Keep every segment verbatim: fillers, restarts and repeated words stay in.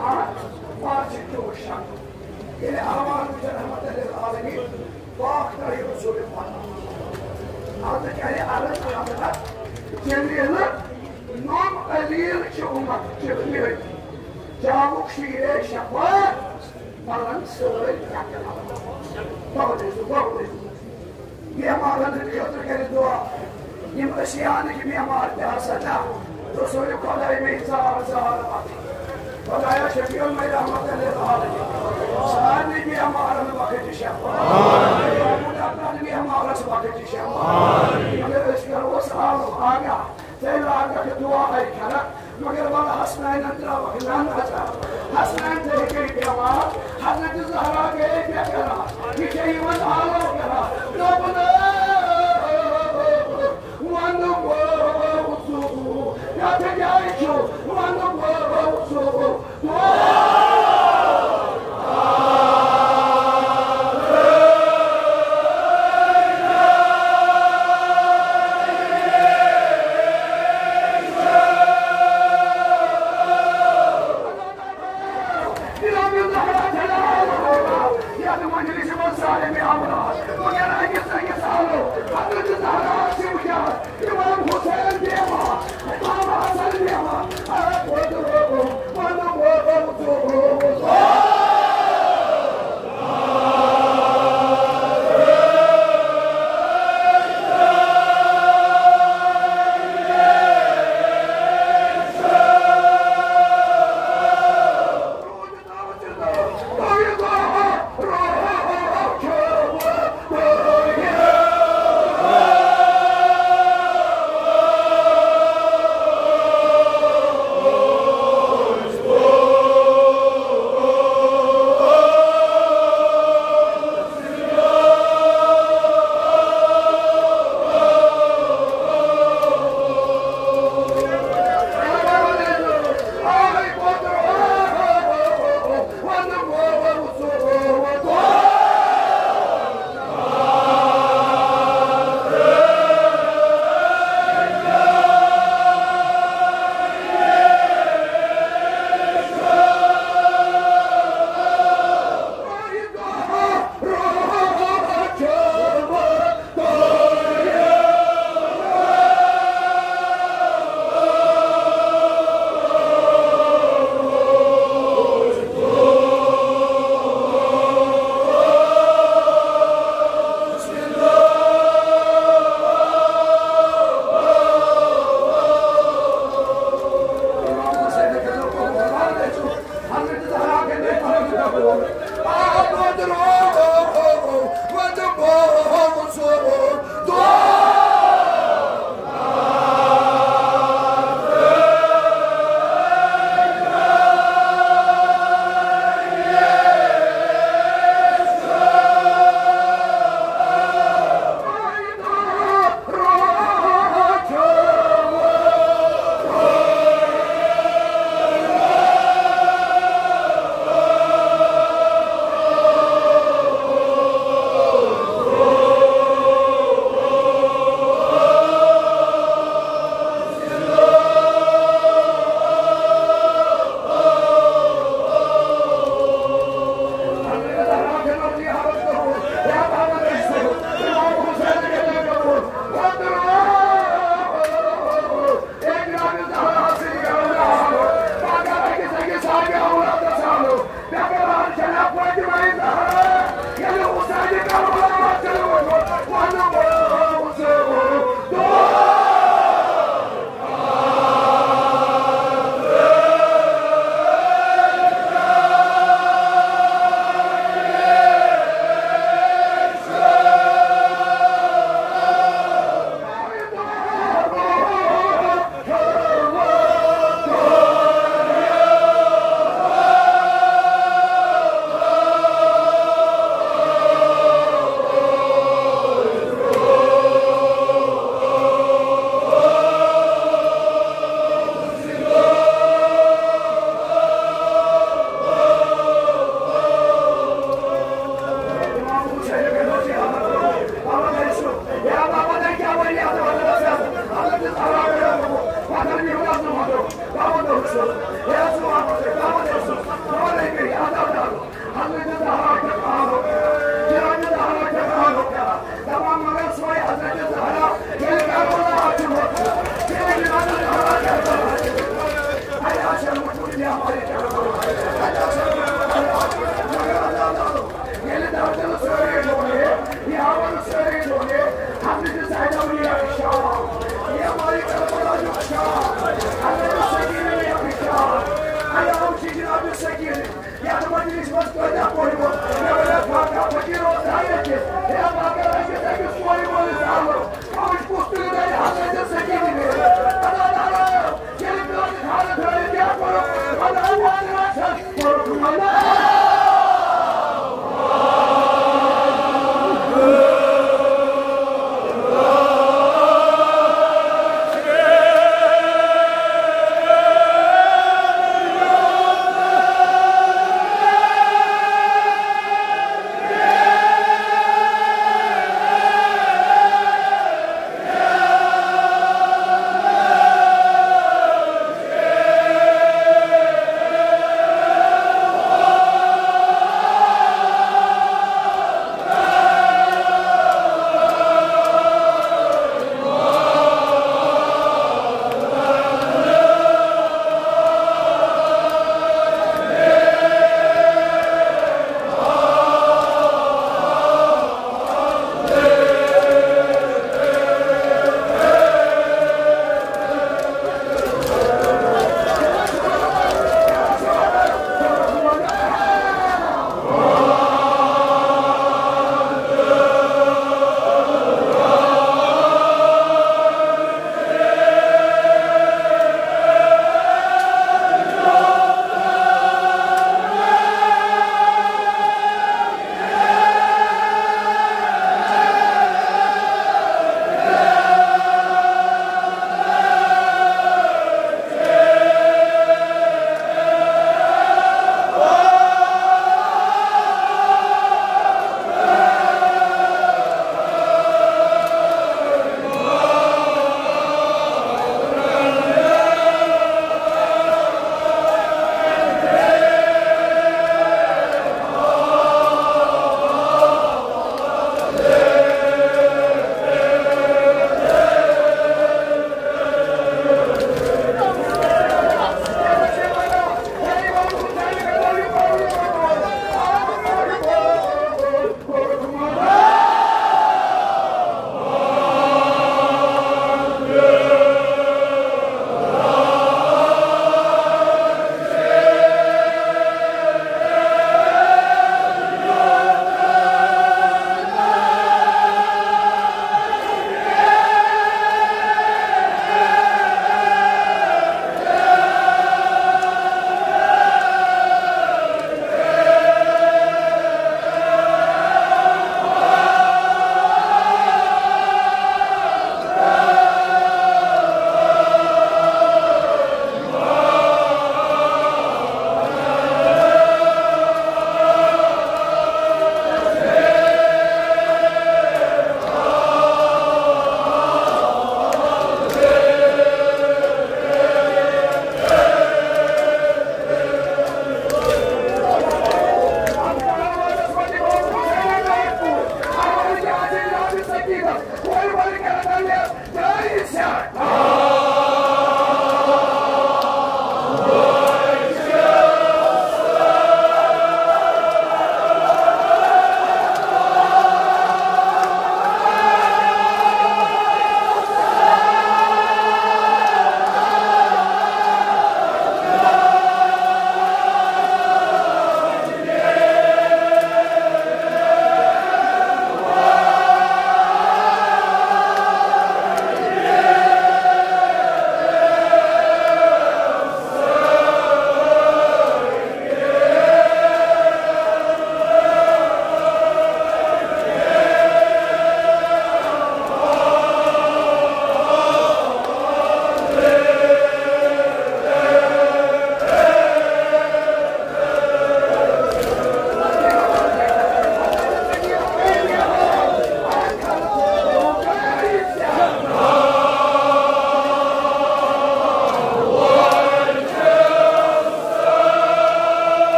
پانہٕ چھِ چوٗر شک۔ ییٚلہِ احمد وٕچھن رحمت للعالمین، پاک ترٲیِو رسول پاک۔ عرض کرِ عرض حضرت جبریل، نوم علیل چھِ امت جبریل۔ جاوُک شیرے شفاعت، پلنگ سٲرۍ کتھ۔ بہٕ وَنہٕ، بہٕ وَنہٕ۔ بیمارن ہٕنٛدِ خٲطرٕ کٔرِتھ دُعا۔ یِم أسیانٕکۍ بیمار تہِ آسن نا، رسول خۄداے مےٚ زار زار وقت۔ خۄدایا شفیع المے رحمت للعالمین۔ سارنٕے بیمارن وقت شفا۔ محمود عدنان بیمارس وقت شفا۔ مگر أسۍ کرو سہل آگاہ۔ ژےٚ لاگکھ دُعا ہے کرکھ، مگر وَلہٕ حسنینن ترٛاوکھ نن عذاب۔ حسنین تہِ گٔے بٮ۪مار، حضرت زہرا گٔے بے قرار۔ یہِ چھےٚ یِمن آلو کران۔ دوٚپُن، "وَنہٕ وول ژٕ، یَتھ جایہِ چھُ وَنہٕ وول ژٕ۔" یَتھ مجلسہِ منٛز سارے مےٚ اولاد، مگر أکِس أکِس آلو، حضرت زہرا چھِ وٕچھان۔ امام حسین بیمار، امام حسن بیمار، اے پوترو، پوترو، پوترو۔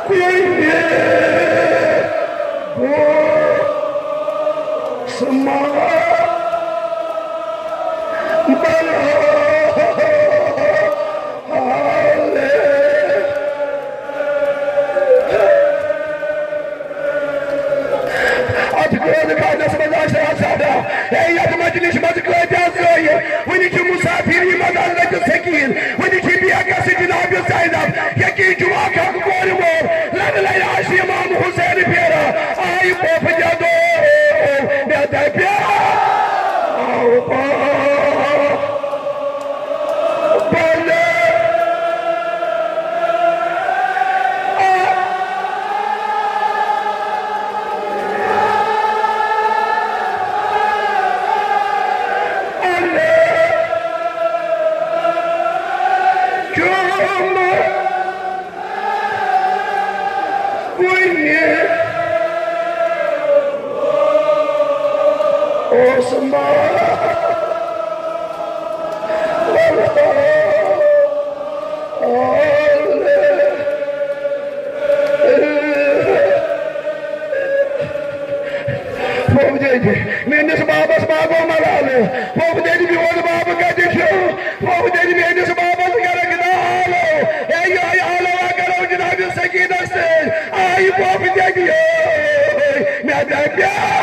کُنہِ گوٚژھ ما بلہٕ۔ اتھ قٲد قادس منٛز آسہِ ہا سادہ۔ اے، یتھ مجلس منٛز کۭتیاہ زٲیِر، وُنہِ چھِ مسافر یِمن حضرت سکین، وُنہِ چھِ بے کس جناب زینب، یقین چھُ واقعہ کورِ مول، لڑ لڑ آسہِ امام حسین پھیرا، آیہِ پوپھ جدو، مےٚ دپیٛاو پوپھ۔ کُنہِ اوس ما پوٚپ دٔدِ، میٲنِس بابس ما گوٚو ملالہٕ؟ پوٚپ دٔدِ، میون باب کتہِ چھُ؟ پوٚپ دٔدِ، میٲنِس بابس گرکھ نالو۔ اے یہے آلو اگر جناب سکینس سۭتۍ آیہِ پوٚپ دٔدِ، مےٚ دپیٛاو۔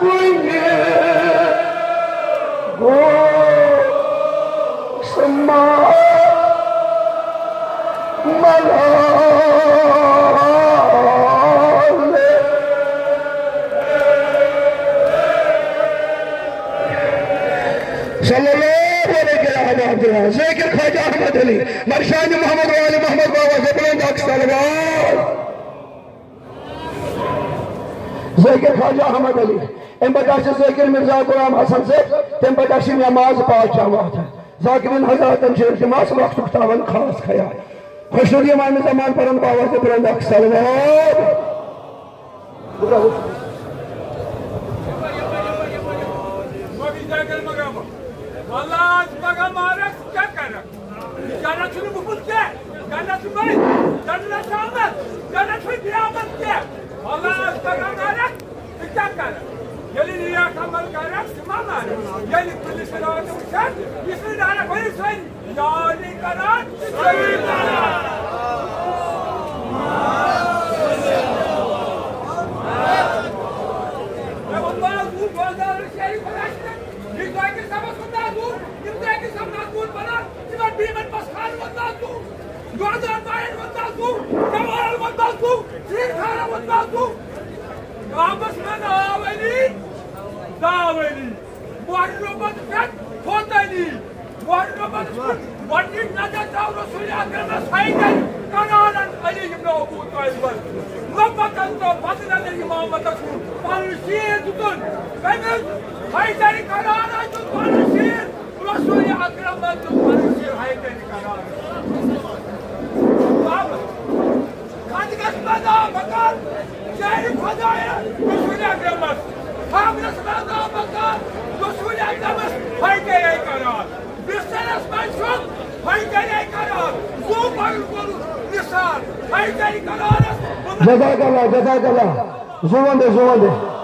کُنہِ گوٚژھ ما ملالہٕ۔ صلی اللہ علیہ وسلم۔ ذاکر خواجہ احمد علی، مرشان محمد وال محمد بابا زبران ڈاک سلوات۔ ذاکر خواجہ احمد علی، امہِ پتہٕ آسہِ ذاکر مرزا غلام حسن صٲب، تمہِ پتہٕ آسہِ نماز پاس جماعت۔ ذاکرین حضراتن چھُ التماس وقتُک تھاوان خاص خیال۔ خۄشنُدی امام زمان پرن باوازِ بلند اکھ صلوات۔ اللہ، آز پگاہ مارکھ، ژٕ کیٛاہ کرکھ؟ جنت چھُنہٕ گوٚمُت کینٛہہ، جنت چھُ بٔلۍ، جنت چھُ آمد، جنت چھُ قیامت کینٛہہ۔ اللہ، آز پگاہ مارکھ، ژٕ کیٛاہ کرکھ؟ ییٚلہِ نیک عمل کرکھ، ژٕ ما مارکھ؟ ییٚلہِ کُنہِ صراط وٕچھکھ، یہِ چھُنہٕ ڈرکھ، ؤنِو سٲری۔ یاد کران تہٕ ژٔلِو کران۔ مےٚ ووٚن، بہٕ حظ ووت بازارَس شریٖف خۄداے سُنٛد۔ یہِ تۄہہِ کِس سبقس منٛز حظ ووت، یِم تۄہہِ کِس سبقس منٛز بنان، تِمن بیمن پسخانن منٛز حظ ووت، دۄدَن باین منٛز حظ ووت، سوارن منٛز حظ ووت، سیٖر خانن منٛز حظ ووت۔ واپس مےٚ ناو علی، ناو علی۔ محرمس پٮ۪ٹھ کھوت علی۔ محرمس پٮ۪ٹھ گۄڈٕنِچ نظر ترٛٲو رسول اکرمس حیدر کرارن علی ابن ابو طالبس۔ لبکن تہٕ پتہٕ نظر امامتس کُن پنُن شیٖر دِتُن۔ تٔمِس حیدر کرارن دیُت پنُن شیٖر۔ رسول اکرمن دیُت پنُن شیٖر حیدر کرارن۔ خانٛدرس منٛز آو مکان، شہرِ خۄدایہ رسول اکرمس۔ خانٛدرس منٛز آو مکان، رسول اکرمس۔ ہاے کرے قرار۔ بسترس منٛز چھُ، ہاے کرے قرار۔ زُو پَلُن کوٚرُن نثار۔ ہاے کرے قرارس۔ جزاک اللہ، جزاک اللہ۔ زُوَن دِ، زُوَن دِ۔